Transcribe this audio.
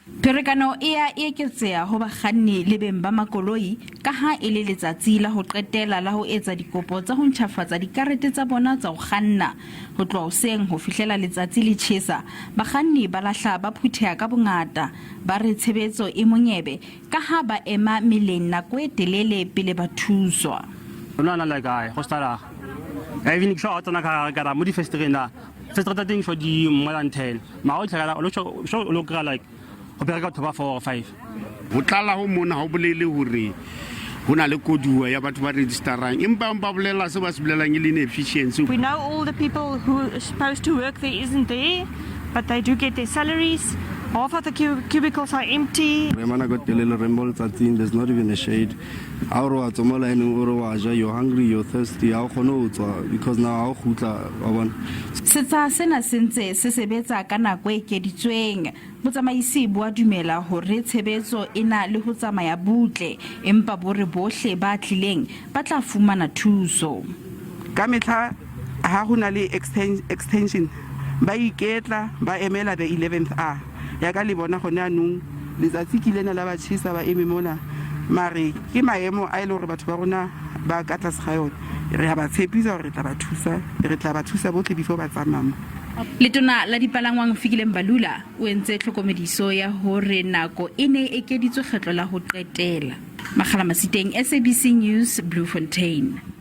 Pherekano e ya e eketseha ho bakganni le beng ba makoloi ka ha e le letsatsi la ho qetela la ho etsa dikopo tsa ho ntjhafatsa dikarete tsa bona tsa ho kganna. Ho tloha hoseng ho fihlela letsatsi le tjhesa, bakganni ba lahla ba phutheha ka bongata. Ba re tshebetso e monyebe ka ha ba ema meleng nako e telele pele ba thuswa. O ne a na le kae go stara even sure o tsena ka gare ka ra mo difestereng na festere tsa teng sure di more than 10 mara o tlhakala o sure o lo kry like go bereka batho ba 4 or 5. Ho tlala ho mona ha ho bolele hore ho na le koduwa ya batho ba registerang, empa ba bolela se ba se bolelang e le inefficiency. We know all the people who are supposed to work there isn't there, but they do get their salaries. Half of the cubicles are empty. Re ema nako e telele re mo letsatsing, there's not even a shade. Ha o re wa tswa mo line-eng o re wa ja, you're hungry, you're thirsty, ha o kgone ho tswa because now ha o kgutla wa bona. Setsha sena se ntse se sebetsa ka nako e ekeditsweng. Botsamaisi bo a dumela hore tshebetso e na le ho tsamaya butle, empa bo re bohle ba tlileng ba tla fumana thuso. Ka mehla ha ho na le extension ba iketla ba emela the eleventh hour. Ya ka le bona gone anong letsatsi ke lena la ba chesa ba eme mona mare ke maemo a e le gore batho ba rona ba ka tlase ga yone. Re a ba tshepisa gore re tla ba thusa, re tla ba thusa botlhe before ba tsamaya mo. Letona la dipalangwang Fikile Mbalula o entse tlhokomediso ya hore nako e ne e ekeditswe kgetlo la ho qetela. Makgala Masiteng, SABC News, Bloemfontein.